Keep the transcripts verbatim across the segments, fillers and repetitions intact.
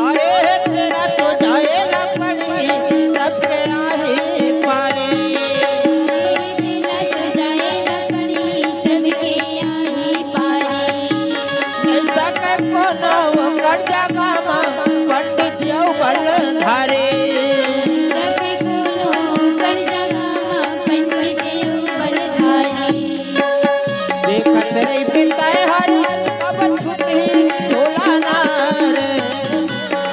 आए हे तेरा तो जाए ला पड़ी, सबके आही पारी। आए हे तेरा तो जाए ला पड़ी, सबके आही पारी। ऐसा के कोनो ओकर जगह मा पंडित यौ बलधारी। ऐसा के कोनो ओकर जगह मा पंडित यौ बलधारी। देखत रहिबे तैं हर कब छुटही चोला ना रे।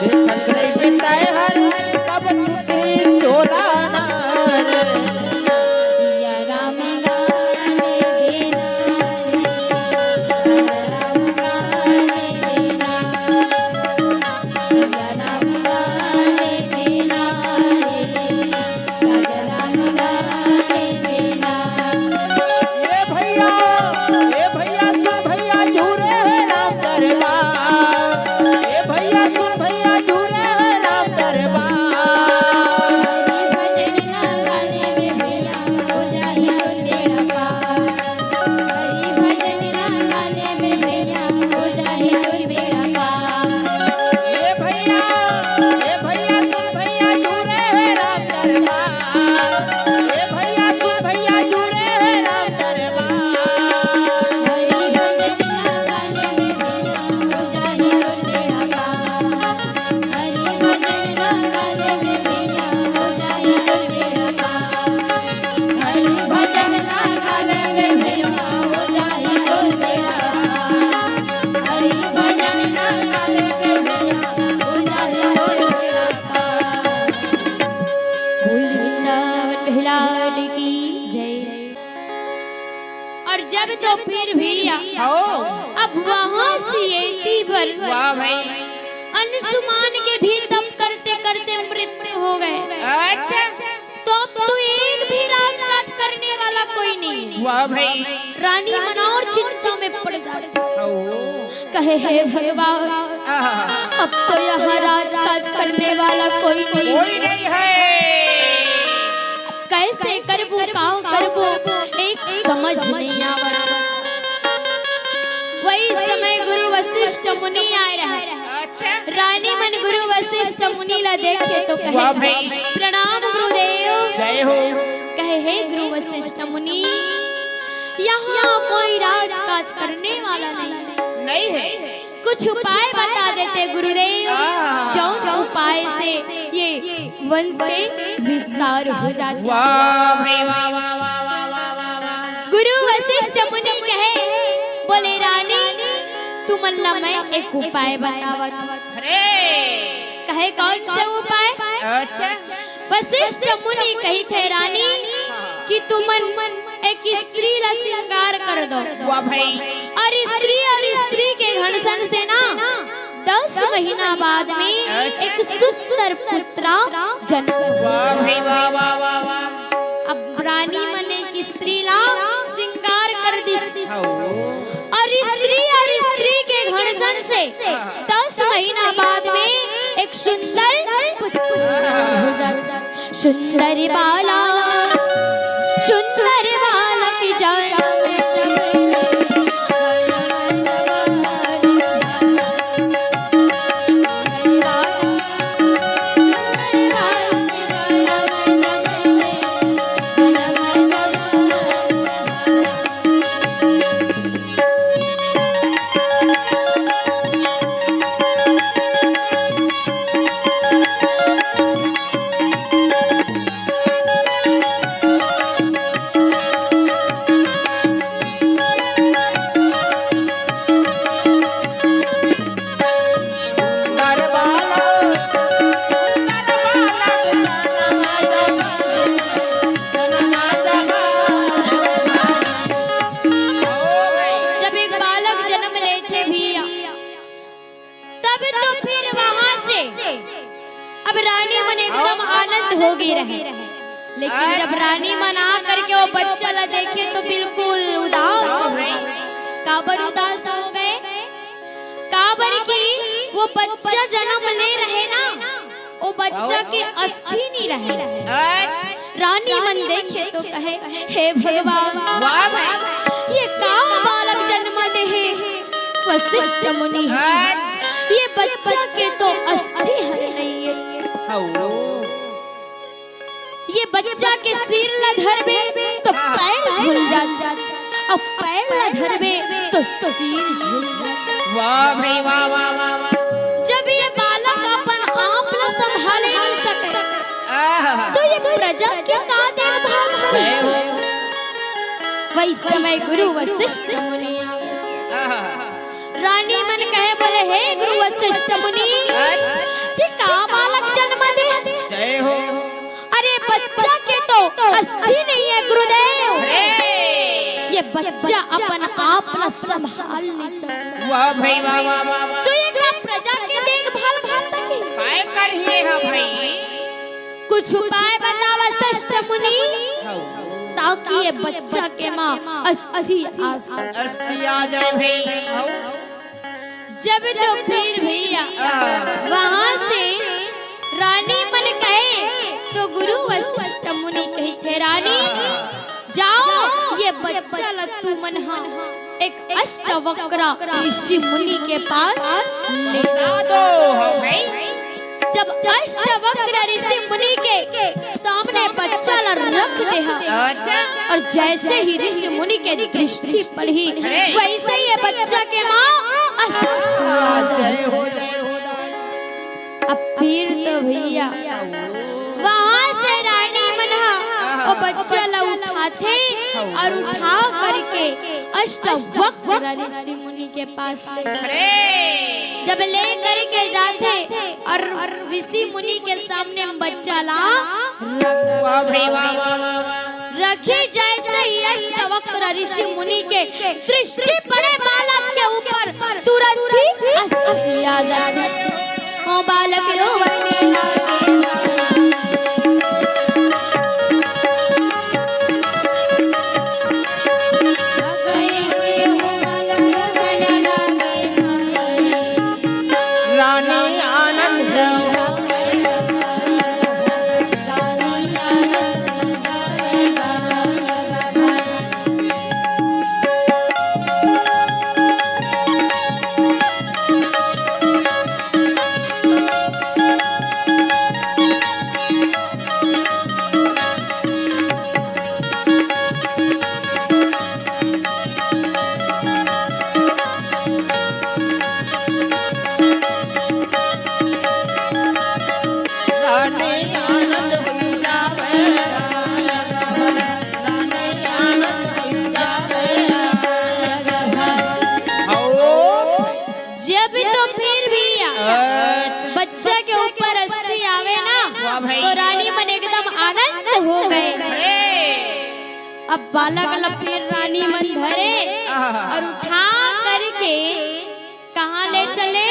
देखत रहिबे तैं हर कब छुटही चोला ना रे। सिया राम गाने देना रे, राम गाने देना। सिया राम गाने देना रे। ए भैया, ए भैया, सुन भैया, झूरे हे राम दरबार। ए भैया, सुन भैया, झूरे हे राम दरबार। हरि भजन ना गाने में भैया, हो जाही तोर बेड़ा पार। हरि भजन ना गाने में भैया, हो जाही तोर बेड़ा पार। ए भैया, ए भैया, सुन भैया, झूरे हे राम दरबार। ए भैया, सुन भैया, झूरे हे राम दरबार। हरि भजन ना गाने में भैया, हो जाही तोर बेड़ा पार। हरि भजन ना गाने में भैया, हो जाही तोर बेड़ा पार। हरि भजन ना गाने में भैया, हो जाही तोर बेड़ा पार। हरि भजन ना गाने में भैया, हो जाही तोर बेड़ा पार। बोल वृंदावन बिहारी लाल की जय। और जब तो फिर भी आ, हो। अब वहाँ से एती बर वाह भाई। अंशुमान के भी तप करते करते मृत्यु हो गए। अच्छा। तो अब तो एक भी राजकाज करने वाला कोई नहीं है। वाह भाई। रानी मन और चिंता में पड़ जाती। हो। कहे, हे भगवान, आहा। अब तो यहाँ राजकाज करने वाला कोई नहीं। कोई नहीं है। कैसे करबो, का करबो, एक समझ नहीं आवत। वही समय गुरु वशिष्ठ मुनि आए रहे। अच्छा। रानी मन गुरु वशिष्ठ मुनि ला देखे तो कहे, वाह भाई। प्रणाम गुरुदेव। जय हो। कहे, हे गुरु वशिष्ठ मुनि, यहाँ कोई राजकाज करने वाला नहीं है। नहीं है। कुछ उपाय बता देते गुरुदेव, हाँ। जो उपाय से ये वंश के विस्तार हो जाते। वाह भाई, वाह, वाह। गुरु वशिष्ठ मुनि कहे, बोले, रानी, तुमन ला मैं एक उपाय बतावत हूँ। अरे। कहे, कौन सा उपाय? अच्छा। वशिष्ठ मुनि कहिथे, रानी, कि तुमन एक स्त्री ला श्रृंगार कर दो। वाह भाई। और स्त्री और स्त्री के घर्षण से ना दस महीना बाद में एक सुंदर पुत्रा जन्म। वाह भाई, वाह, वाह, वाह, वाह। अब रानी मन एक स्त्री ला श्रृंगार कर दिस। हाँ। और स्त्री और स्त्री के घर्षण से दस महीना बाद में एक सुंदर पुत्र हो जाता। सुंदर बालक, सुंदर बालक जन्म। जब एक बालक जन्म लेथे भैया, तब तो फिर वहां से अब रानी मन एकदम आनंद हो गे रहे, लेकिन जब रानी मन आ करके वो बच्चा ला देखे तो बिल्कुल उदास हो गए। काबर उदास हो गए? काबर कि वो बच्चा जन्म ले रहे ना, वो बच्चा के अस्थि नहीं रहे। रानी मन देखे तो कहे, "हे भगवान, वाह भाई। ये का बालक जन्म दे हे वशिष्ठ मुनि? ये बच्चा के तो अस्थि हर नहीं है। ये बच्चा के सिर ला धरबे तो पैर झुल जात, अउ पैर ला धरबे तो सिर झुल जात।" वाह भाई, वाह, वाह, वाह, वाह। जब ये बालक अपन आप ला संभाले नहीं सके, तो ये प्रजा के का देखभाल करे? वही समय गुरु वशिष्ठ मुनि आए। रानी मन कहे, बोले, "हे गुरु वशिष्ठ मुनि, ये का बालक जन्म दे?" अरे, बच्चा के तो अस्थि नहीं है गुरुदेव। ये बच्चा अपन आप ला संभाल नहीं सके। वाह भाई, वाह, वाह, वाह, वाह। तो ये का प्रजा के देखभाल कर सके? काय करही हा भाई? कुछ उपाय बतावा वशिष्ठ मुनि, ताकि ये बच्चा के माँ अस्थि आ सके। अस्थि आ जाए भाई। जब तो फिर भैया वहां से रानी मन कहे तो गुरु वशिष्ठ मुनि कहिथे, "रानी, जाओ, ये बच्चा ला तुमन हा एक अष्टवक्र ऋषि मुनि के पास ले जाओ।" जब अष्टवक्र ऋषि मुनि के सामने बच्चा ला रख दे हा, और जैसे ही ऋषि मुनि के दृष्टि पड़ी, वैसे ही ये बच्चा के माँ अस- अब फिर तो भैया वहां से रानी मन हा वो बच्चा ला उठाथे और उठा करके अष्टवक्र ऋषि मुनि के पास ले, जब ले करके जाथे और ऋषि मुनि के सामने बच्चा ला रखे, जैसे ही अष्टवक्र ऋषि मुनि के दृष्टि पड़े बालक के ऊपर, तुरंत ही अस्थि आ जाथे। ओ बालक रोवने लागे। रानी आनंद जब तो फिर भी आ, बच्चा के ऊपर अस्थि आवे ना, तो रानी मन एकदम आनंद हो गए। अब बालक ला फिर रानी मन धरे और उठा करके कहाँ ले चले?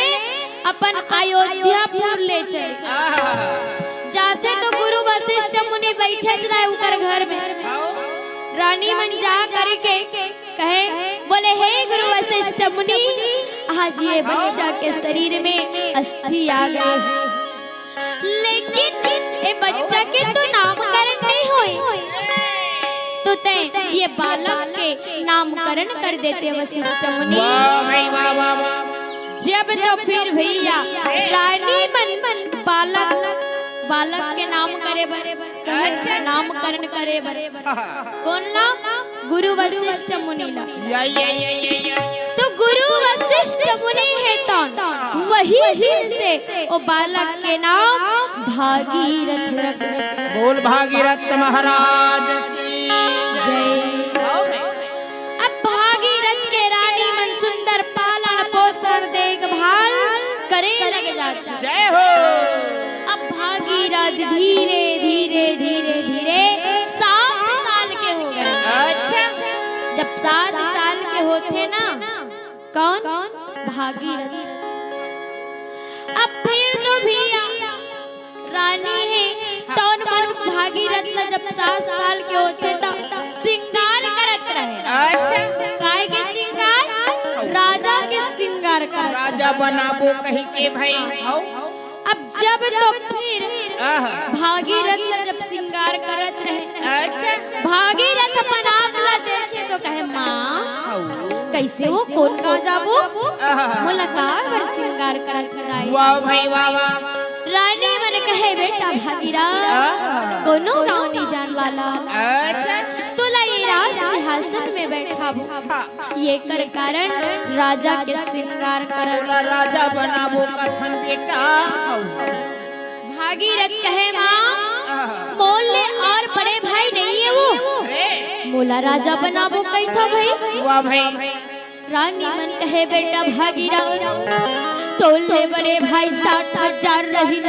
अपन अयोध्यापुर ले चले। जाथे तो गुरु वशिष्ठ मुनि बैठे रहे उकर घर में। रानी मन जा करके कहे, बोले, "हे गुरु वशिष्ठ मुनि, आज ये बच्चा के शरीर में अस्थि आ गए हैं, लेकिन ये बच्चा के तो नामकरण नहीं होए, तो तैं ये बालक के नामकरण कर देते वशिष्ठ मुनि।" जब तो फिर भैया रानी मन बालक, बालक के नाम करे बर, नामकरण करे बर कोन ला? गुरु वशिष्ठ मुनि ला। तो गुरु वशिष्ठ मुनि हे तौन, वही दिन से वो बालक के नाम भागीरथ रख। बोल भागीरथ महाराज की जय। अब भागीरथ के रानी मन सुंदर पालन पोषण देखभाल करे लग जाथे। जय हो। अब भागीरथ धीरे धीरे धीरे धीरे सात साल के हो गए। अच्छा। जब सात साल के होथे ना, कौन? भागीरथ। अब फिर तो भैया रानी हे, तौन मन भागीरथ ला जब सात साल के होथे त श्रृंगार करत रहे। अच्छा। काय के श्रृंगार? राजा के श्रृंगार करत रहे। राजा बनाबो कहि के भाई। हौ। अब जब तो फिर आहा। भागीरथ ला जब श्रृंगार करत रहे, अच्छा। भागीरथ अपन आप ला देखे तो कहे, "माँ, हौ। कइसे वो कोन कहाँ जाबो? आहा। मोला का बर श्रृंगार करत हे दाई?" वाह भाई, वाह, वाह। रानी मन कहे, "बेटा भागीरथ, आहा। कोनो गाँव नइ जान लाला। अच्छा। तोला ये राज सिंहासन में बैठाबो।" हाँ। येकर कारण राजा के श्रृंगार करत। तोला राजा बनाबो कथन बेटा। भागीरथ कहे, "माँ, आहा। मोर ले और बड़े भाई नइ हे वो। अरे। मोला राजा बनाबो कहिथव भाई।" वाह भाई। रानी मन कहे, "बेटा भागीरथ, तोर ले बड़े भाई साठ हजार रहिन,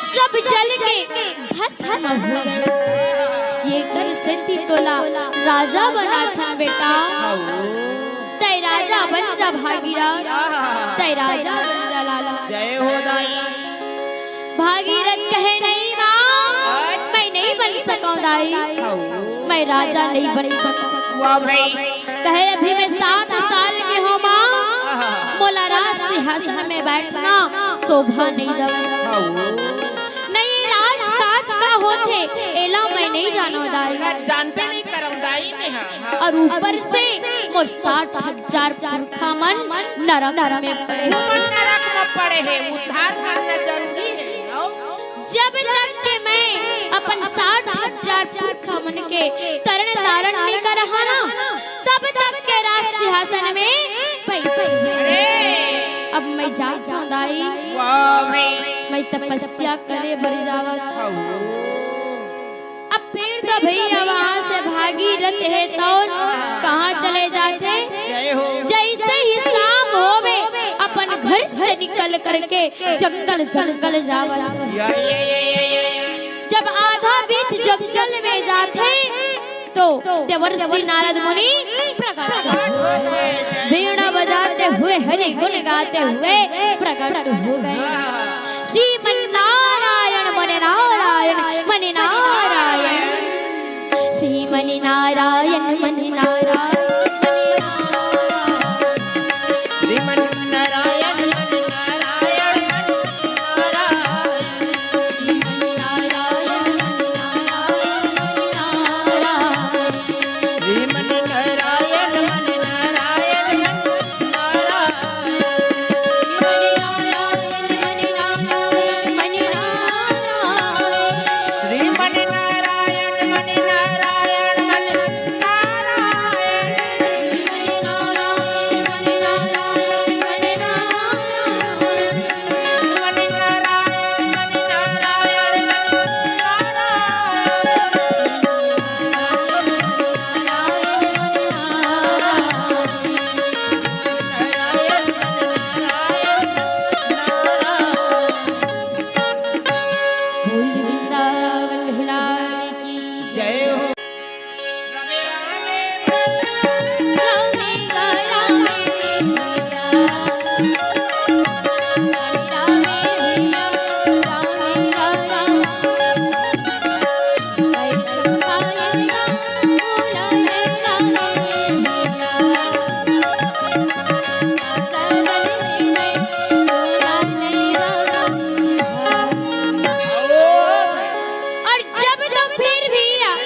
सब जल के भस्म हो गे। येकर सेती तोला राजा बनाथन बेटा। तैं राजा बन जा भागीरथ, तैं राजा बन जा लाला।" जय हो दाई। भागीरथ कहे, "नहीं माँ, मैं नहीं बन सकूं दाई, मैं राजा नहीं बन सकूं।" वाह भाई। कहे, "अभी मैं सात साल के हूँ माँ, मोला राज सिंहासन में बैठना शोभा नहीं दवय।" नहीं, राजकाज का होथे, एला मैं नहीं जानव दाई। जानबे नहीं करव दाई मैं हा। और ऊपर से मोर साठ हजार पुरखा मन नरक में पड़े हे। मन नरक में पड़े हे, उद्धार करना जरूरी हे। जब तक के मैं अपन साठ हजार पुरखा मन के तरण तारण नइ करहा ना, तब तक के राज सिंहासन में बैठे हे। अरे! अब मैं जात हूँ दाई। वाह भाई। मैं तपस्या करे बर जावत हूँ। अब फिर तो भैया वहाँ से भागीरथ हे तौन कहाँ चले जाथे? जय हो। जैसे ही शाम होवे, अपन घर से निकल करके जंगल जंगल जावत। या, या, या, या, या, या। जब आधा बीच जंगल में जाथे तो देवर्षि नारद मुनि प्रकट हो गए। वीणा बजाते हुए, हरि गुण गाते हुए प्रकट हो गए। श्रीमन नारायण मन नारायण मन नारायण। श्रीमन नारायण मन नारायण मन नारायण। श्रीमन नारायण मन नारायण मन नारायण। श्रीमन नारायण मन नारायण मन नारायण। श्रीमन नारायण मन नारायण मन नारायण। श्रीमन नारायण मन नारायण मन नारायण। बोल वृंदावन बिहारी लाल की जय हो। और जब तो फिर भी आ-,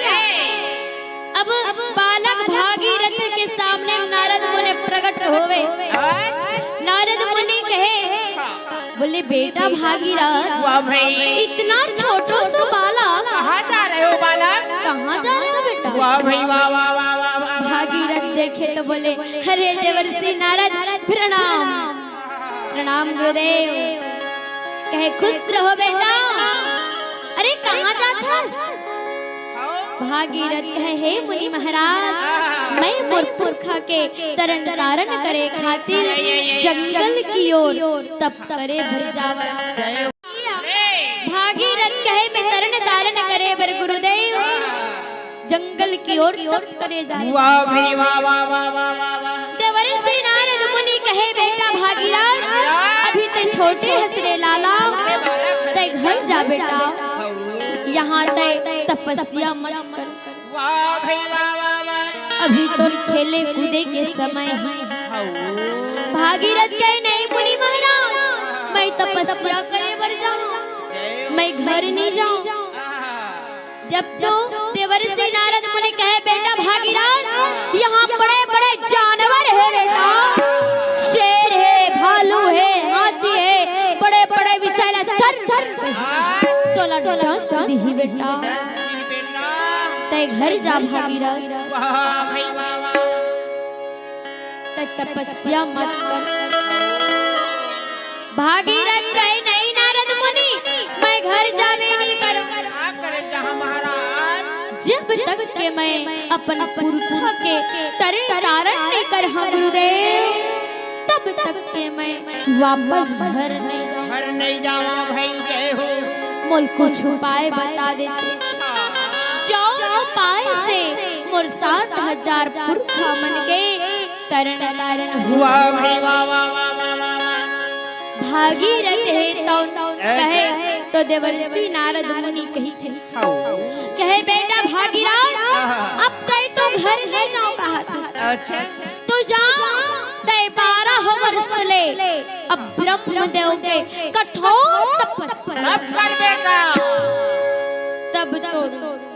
अब बालक भागीरथ के सामने नारद मुनि प्रकट होवे। नारद मुनि कहे, बोले, "बेटा भागीरथ, वाह भाई। इतना छोटो सो बालक, कहाँ जा रहे हो बालक? कहाँ जा रहे हो बेटा?" वाह भाई, वाह, वाह, वाह, वाह, वाह। भागीरथ देखे तो बोले, "अरे देवर्षि नारद, प्रणाम।" प्रणाम गुरुदेव। कहे, "खुश रहो बेटा।" "अरे कहाँ जात हस?" भागीरथ कहे, "हे मुनि महाराज, मैं मोर पुरखा के तरन तारन करे खातिर जंगल की ओर तप करे बर जावत।" भागीरथ कहे, "मैं तरन तारन करे बर गुरुदेव जंगल की ओर तप करे जावत।" वाह भाई, वाह, वाह, वाह। देवर्षि नारद मुनि कहे, "बेटा भागीरथ, अभी छोटे हस रे लाला, तै घर जा बेटा, यहाँ तै तपस्या मत कर। वाह भाई, वाह, वाह, वाह। अभी तोर खेले कूदे के समय हे। हऊ। भागीरथ कहे, नहीं मुनि महाराज, मैं तपस्या करे बर जाऊं, मैं घर नहीं जाऊं। जब तो देवर्षि नारद मुनि कहे, बेटा भागीरथ, यहाँ बड़े बड़े जानवर हे बेटा, शेर हे, भालू हे, हाथी हे, बड़े बड़े विषैला सर्प हे। तोला डस दिही बेटा, तै घर जा भागीरथ। वाह भाई वाह, वाह। तै तपस्या मत कर। भागीरथ कहे, नहीं नारद मुनि, मैं घर जाबे नहीं करूं। का करे जहाँ महाराज? जब तक के मैं अपन पुरखा के तरण तारण नहीं करहूं गुरुदेव, तब तक के मैं वापस घर नहीं जाऊं। घर नहीं जावा भाई, जय हो। मोला कुछ उपाय बता देते, जौन उपाय से मोर साठ हजार पुरखा मन के तरण तारण हो। वाह भाई, वाह, वाह, वाह। भागीरथ हे तौन कहे, तो देवर्षि नारद मुनि कही थे। हऊ। कहे, बेटा भागीरथ, अब तै तो घर नहीं जाऊं कहा था। अच्छा। तो जा, तै बारह वर्ष ले अब ब्रह्मदेव के कठोर तपस्या। तब कर बेटा। तब तो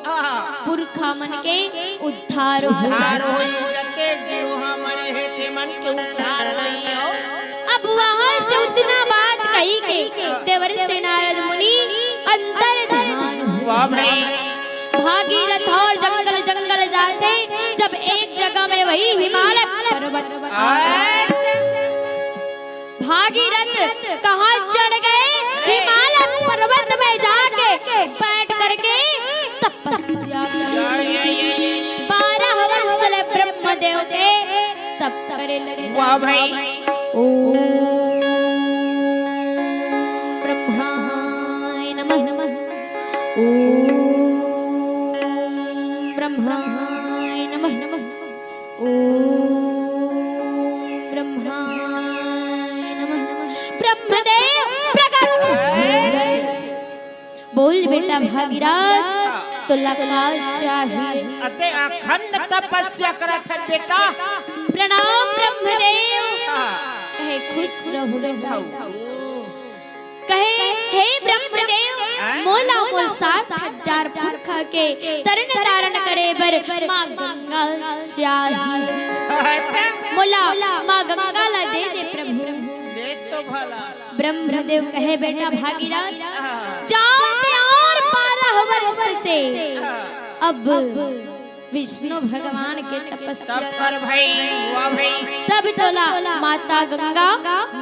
हाँ। पुरखा मन के उद्धार हो। उद्धार होई, जतेक जीव हा मरे हे, ते मन के उद्धार होई हो। अब वहां से उतना बात कही के देवर्षि नारद मुनि अंतर ध्यान हो। वाह भाई। भागीरथ और जंगल जंगल जाते, जब एक जगह में वही हिमालय पर्वत। अच्छा। भागीरथ कहाँ चढ़ गए? हिमालय पर्वत में जाके बैठ करके तपस्या कर। बारह वर्ष ले ब्रह्मदेव के तप करे लगे। वाह भाई। ओम ब्रह्माय नमः। ओम ब्रह्माय नमः। ओम ब्रह्माय नमः। ब्रह्मदेव प्रकट हो। बोल बेटा भागीरथ, तोला का चाहिए? अते अखंड तपस्या करत हे बेटा। प्रणाम ब्रह्मदेव। हाँ। कहे खुश रहो बेटा। कहे, हे ब्रह्मदेव, हैं? मोला मोर साठ हजार पुरखा के तरण तारण करे बर माँ गंगा चाहिए। अच्छा। मोला माँ गंगा ला दे दे प्रभु। ले तो भला। ब्रह्मदेव कहे, बेटा भागीरथ, हाँ। जाओ ते और बारह वर्ष से हाँ। अब विष्णु भगवान के तपस्या तब कर भाई, वाह भाई। तब तोला माता गंगा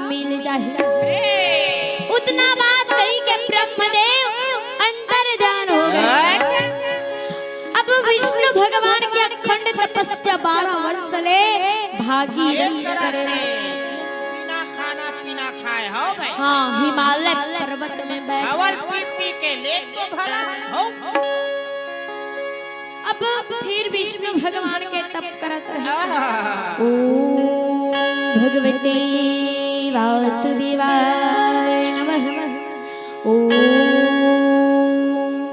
मिल जाही। अरे। उतना बात कही के ब्रह्मदेव अंतर ध्यान हो गए। अच्छा। अब विष्णु भगवान की अखंड तपस्या बारह वर्ष ले भागीरथ करे। बिना खाना पीना खाए हो भाई। हाँ, हिमालय पर्वत में बैठ। अवल पी पी के ले तो भला हो। अब फिर विष्णु भगवान के तप करत हे। आहा। ओम भगवते वासुदेवाय नमः। ओम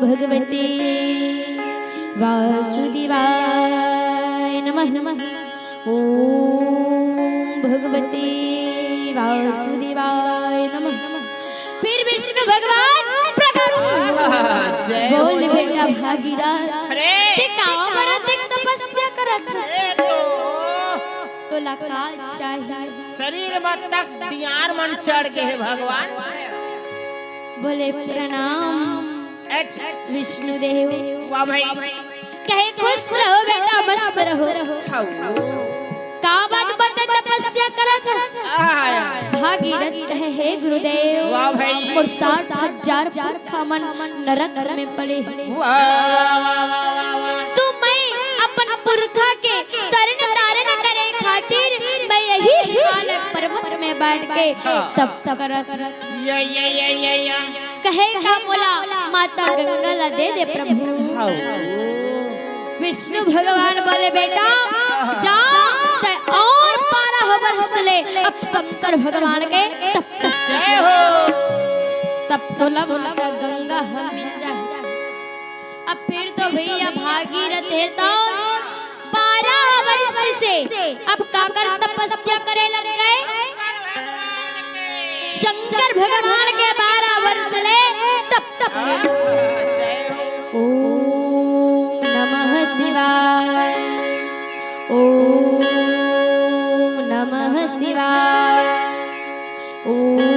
भगवते वासुदेवाय नमः। ओम भगवते वासुदेवाय नमः। फिर विष्णु भगवान प्रकट। जय बोल हो। बेटा भागीरथ, अरे। ते काबर अतेक तपस्या करत हस? अरे तो। तोला का चाहिए? शरीर में तक दियार मन चढ़ गए हे भगवान। बोले प्रणाम। अच्छा। विष्णु देव। वाह भाई। कहे, खुश रहो बेटा, मस्त रहो। हऊ। का बात बता तपस्या करत हस? आया। भागीरथ कहे, हे गुरुदेव, वाह भाई। मोर साठ हजार पुरखा मन नरक में पड़े। वाह, वाह, वाह। तो मैं अपन पुरखा के तरण तारण करे खातिर मैं यही हिमालय पर्वत में बैठ के हाँ। तप करत। या, या, या, या, या। कहे का मोला माता गंगा ला दे दे प्रभु। हऊ। विष्णु भगवान बोले, बेटा, जा, ते और बारह वर्ष ले अब शंकर भगवान के तपस्या। जय हो। तब तोला माता गंगा ह मिल जाही। अब फिर तो भैया भागीरथ हे तो बारह वर्ष से अब काकर तपस्या करे लग गए? शंकर भगवान के बारह वर्ष ले तप, तप करे। ओम नमः शिवाय, ओम नमः शिवाय, ओम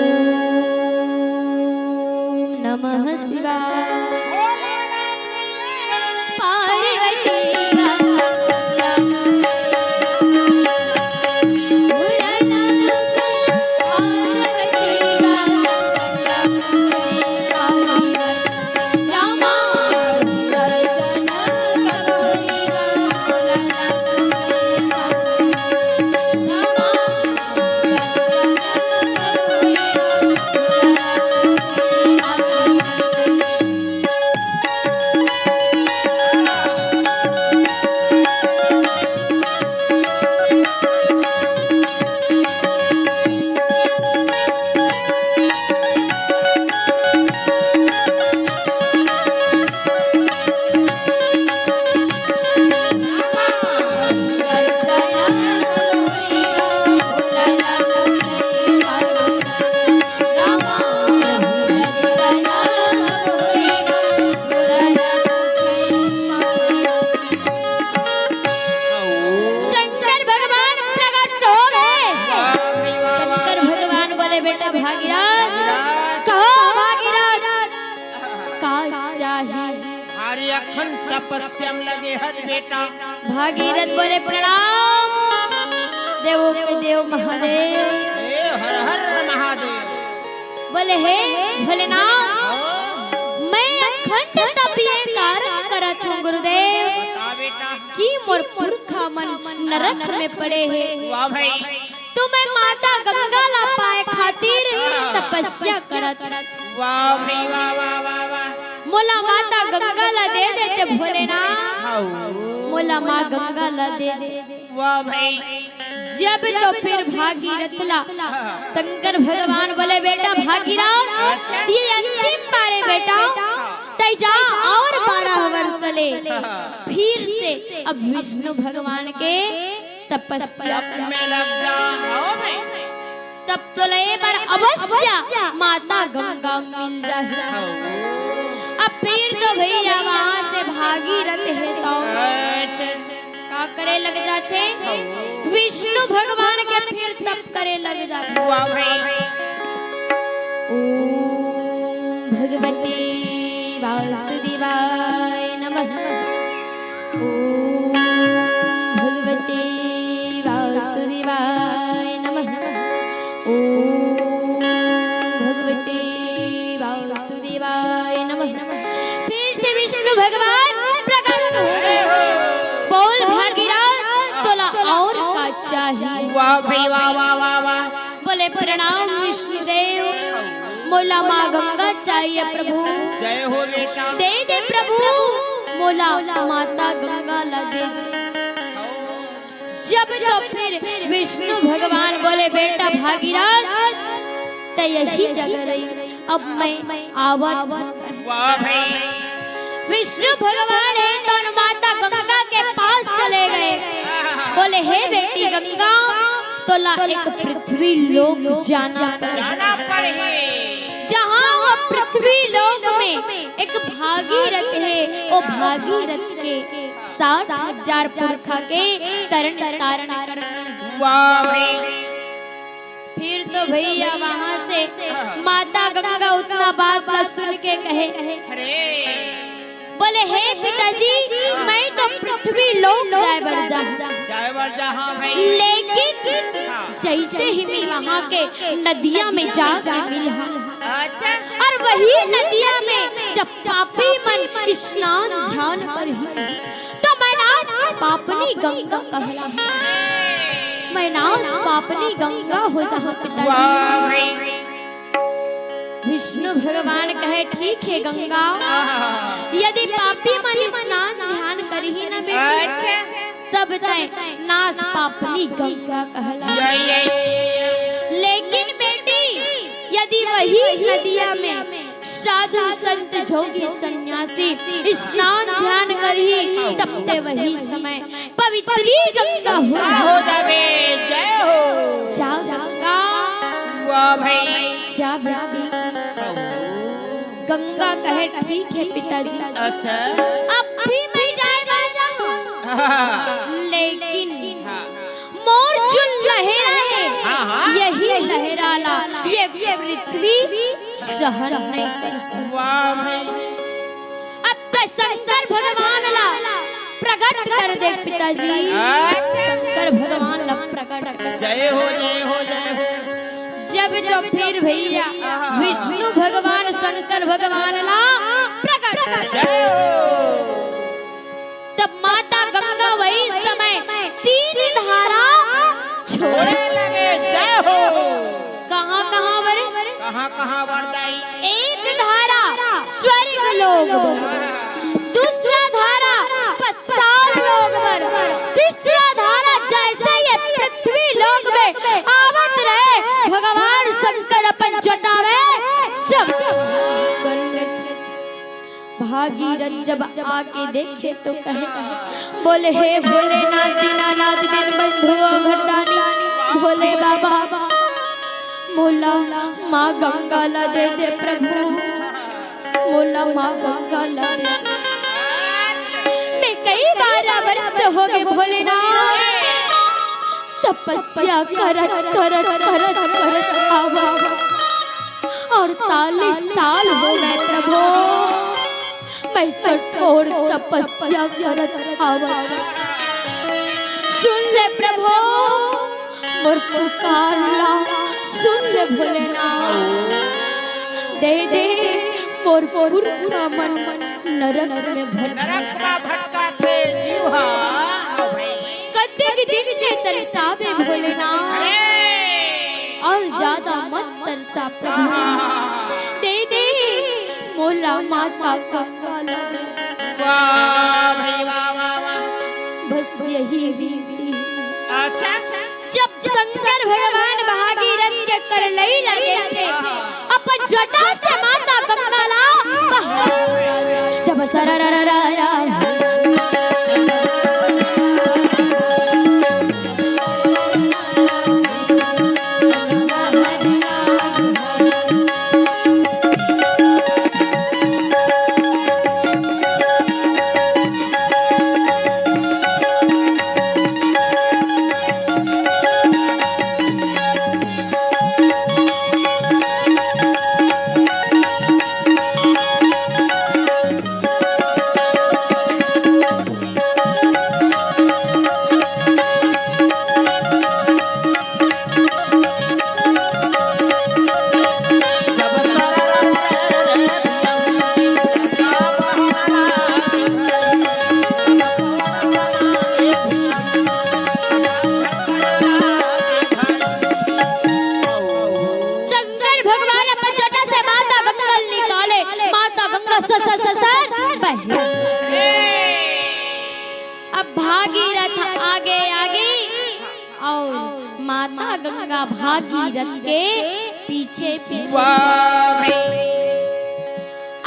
नमः शिवाय। पार्वती शंकर भगवान प्रकट हो गए। शंकर भगवान बोले, "बेटा भागीरथ, कहो भागीरथ, का चाही?" भारी अखंड तपस्या में लगे हस बेटा। भागीरथ बोले, "प्रणाम देवों के देव महादेव।" ए हर हर महादेव। बोले, "हे भोलेनाथ, मैं अखंड तप ये कारण करत हूँ गुरुदेव, बता बेटा। कि मोर पुरखा मन नरक में पड़े हे।" वाह भाई। तो मैं माता गंगा ला पाए खातिर तपस्या करत। वाह भाई, वाह, वाह, वाह, वाह। मोला माता गंगा ला दे देते भोलेनाथ। हाउ। मोला माँ गंगा ला दे दे। वाह भाई। जब तो फिर भागीरथ ला शंकर भगवान बोले, "बेटा भागीरथ, ये अंतिम बार हे बेटा, तै जा और बारह वर्ष ले फिर से अब विष्णु भगवान के तपस्या तप में लग जा।" हाउ भाई। तब तो ले बर अवश्य माता गंगा मिल जाही। हाउ। अब फिर तो भैया वहाँ से भागीरथ हे तो अच्छा। का करे लग जाथे? विष्णु भगवान के फिर तप करे लग जाथे। वाह भाई। ओम भगवते वासुदेवाय नमः। ओम भगवते वासुदेवाय नमः। ओम भगवते वासुदेवाय नमः। फिर से विष्णु भगवान प्रकट हो गए। बोल भागीरथ, तोला और का चाही? वाह भाई, वाह, वाह, वाह, वाह। बोले, "प्रणाम विष्णुदेव, मोला माँ गंगा चाहिए प्रभु।" जय हो बेटा। दे दे प्रभु, मोला माता गंगा ला दे दे। जब तो फिर विष्णु भगवान बोले, "बेटा भागीरथ, तै यही जगह रही, अब मैं आवत हूँ।" वाह भाई। विष्णु भगवान हे तो माता गंगा के पास चले गए। बोले, "हे बेटी गंगा, तोला एक पृथ्वी लोक जाना पड़ही। जाना पड़ही। जहाँ वो पृथ्वी लोक में एक भागीरथ हे, वो भागीरथ के साठ हजार पुरखा के तरण तारण करना।" वाह भाई। फिर तो भैया वहाँ से माता गंगा उतना बात ला सुन के कहे, अरे। बोले, "हे पिताजी, मैं तो पृथ्वी लोक जाए बर जाहूँ।" जाए बर जाहूँ भाई। लेकिन हाँ। जैसे ही मैं वहाँ के नदिया में जाके मिलहूँ, अच्छा। और वही नदिया में जब पापी मन स्नान ध्यान करही, तो मैं नास पापनी गंगा कहला, मैं नास पापनी गंगा हो जाहूँ पिताजी। वाह भाई। विष्णु भगवान कहे, "ठीक हे गंगा, आहा। यदि पापी मन स्नान ध्यान करही ना बेटी, अच्छा। तब तै नास पापनी गंगा कहला।" जय, जय। नदिया में साधु संत जोगी सन्यासी स्नान ध्यान करही, तब ते वही समय पवित्री गंगा हो हो जावे। जय हो। जा गंगा। वाह भाई। जा बेटी। गंगा कहे, "ठीक है पिताजी, अच्छा। अब भी मैं जाए बर जाहूं, लेकिन हाँ। मोर जो लहरा है, हाँ, हाँ। यही लहरा ला ये पृथ्वी सहन नहीं कर सकती।" वाह भाई। अब तो शंकर भगवान ला प्रकट कर दे पिताजी। अच्छा। शंकर भगवान ला प्रकट कर। जय हो, जय हो, जय हो। जब तो फिर भैया विष्णु भगवान शंकर भगवान ला प्रकट कर। जय हो। तब माता गंगा वही समय तीन धारा छोड़े लगे। जय हो। कहाँ कहाँ बरे? कहाँ कहाँ बरदाई? एक धारा स्वर्ग लोक बर, दूसरा धारा पाताल लोक बर, तीसरा धारा जैसे ये पृथ्वी लोक में आवत रहे, भगवान शंकर अपन जटा में जम कर लेथे। भागीरथ जब आके देखे तो कहे, बोले, "हे भोलेनाथ दीनानाथ दीनबंधु अवघड़दानी, भोले बाबा, मोला माँ गंगा ला दे दे प्रभु, मोला माँ गंगा ला दे।" मैं कई बार वर्ष हो गए भोलेनाथ, तपस्या करत करत करत करत आवा, अड़तालीस साल हो गए प्रभु, मैं कठोर तपस्या करत आवा। सुन ले प्रभु मोर पुकार ला, सुन ले भोलेनाथ, दे दे मोर पुरखा मन नरक में भटका। नरक में भटका के जीव हा। कतेक दिन ले तरसाबे भोलेनाथ, अरे। और ज्यादा मत तरसा प्रभु। दे दे मोला माता गंगा ला दे। वाह भाई वाह, वाह, वाह। बस यही विनती है। अच्छा। जब शंकर भगवान भागीरथ के करलई लगे थे, अपन जटा से माता गंगा ला बहा। जब सरररररर। शंकर भगवान अपन जटा से माता गंगा निकाले, माता गंगा ससर ससर बहे। अब भागीरथ आगे आगे और माता गंगा भागीरथ के पीछे पीछे। वाह भाई।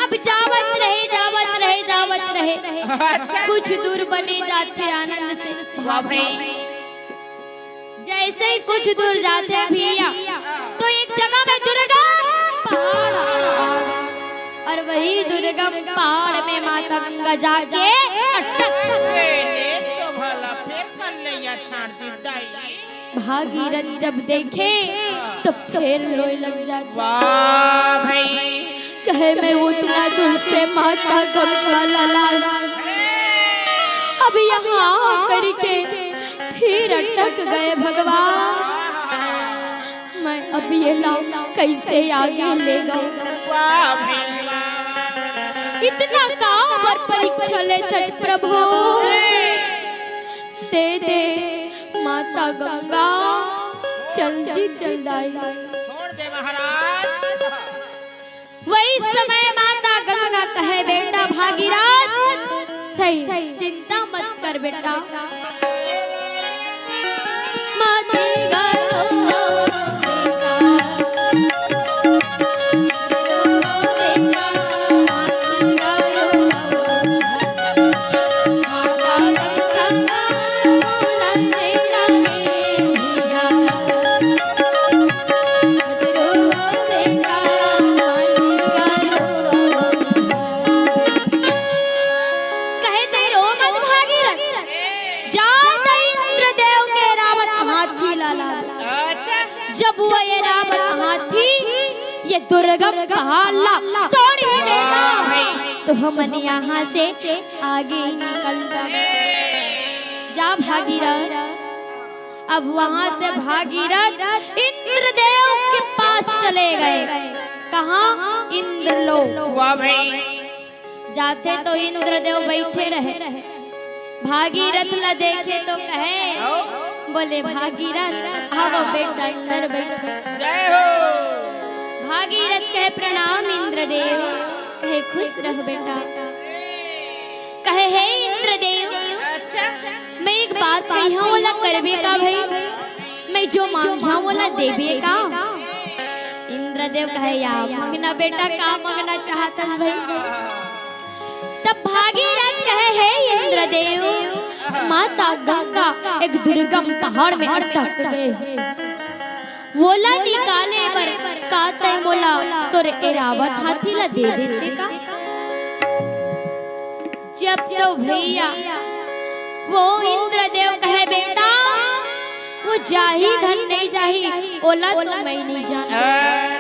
अब जावत रहे, जावत रहे, जावत रहे। अच्छा। कुछ दूर बने जाथे आनंद से। वाह भाई। जैसे ही कुछ दूर जाथे भैया, तो एक जगह में दुर्गम पहाड़ आ गया। और वही दुर्गम पहाड़ में माता गंगा जाके अटक। ए, देख तो भला, फेर कल्लैया छाड़ दी दाई। भागीरथ जब देखे तो फेर रोए लग जाथे। वाह भाई। कहे, मैं उतना दूर से माता गंगा ला लाई, अब यहाँ आकर के फिर अटक गए भगवान, मैं अब ये ला कैसे आगे ले जाऊं? वाह भाई वाह। इतना काबर परीक्षा लेथस प्रभु, दे दे माता गंगा, जल्दी चल दाई। छोड़ दे महाराज। वही समय माता गंगा कहे, बेटा भागीरथ, तैं चिंता मत कर बेटा। माता गंगा जब वो एरावत हाथी ये दुर्गम पहाड़ ला तोड़ ही देता, तो हमन यहाँ से आगे ही निकल जाबो। जा भागीरथ। अब वहां से भागीरथ इंद्रदेव के पास चले गए। कहाँ? इंद्रलोक। वाह भाई। जाथे तो इंद्रदेव बइठे रहे, भागीरथ ला देखे तो कहे, बोले, "भागीरथ, आवो बेटा, अंदर बइठो।" जय हो। भागीरथ कहे, "प्रणाम इंद्रदेव।" कहे, "खुश रह बेटा।" कहे, "हे इंद्रदेव, अच्छा। मैं एक बात कहिहौं, ओला करबे का भाई? मैं जो मांगिहौं, ओला देबे का?" इंद्रदेव कहे, "या मंगना बेटा, का मंगना चाहत हस भाई?" तब भागीरथ कहे, "हे इंद्रदेव, माता गंगा एक दुर्गम पहाड़ में अटक गए। वोला निकाले बर का तैं मोला तोर एरावत हाथी ला दे देते का?" जब तो भैया वो इंद्रदेव कहे, "बेटा, वो जाही धन नहीं जाही, ओला तो मैं नहीं जानत।"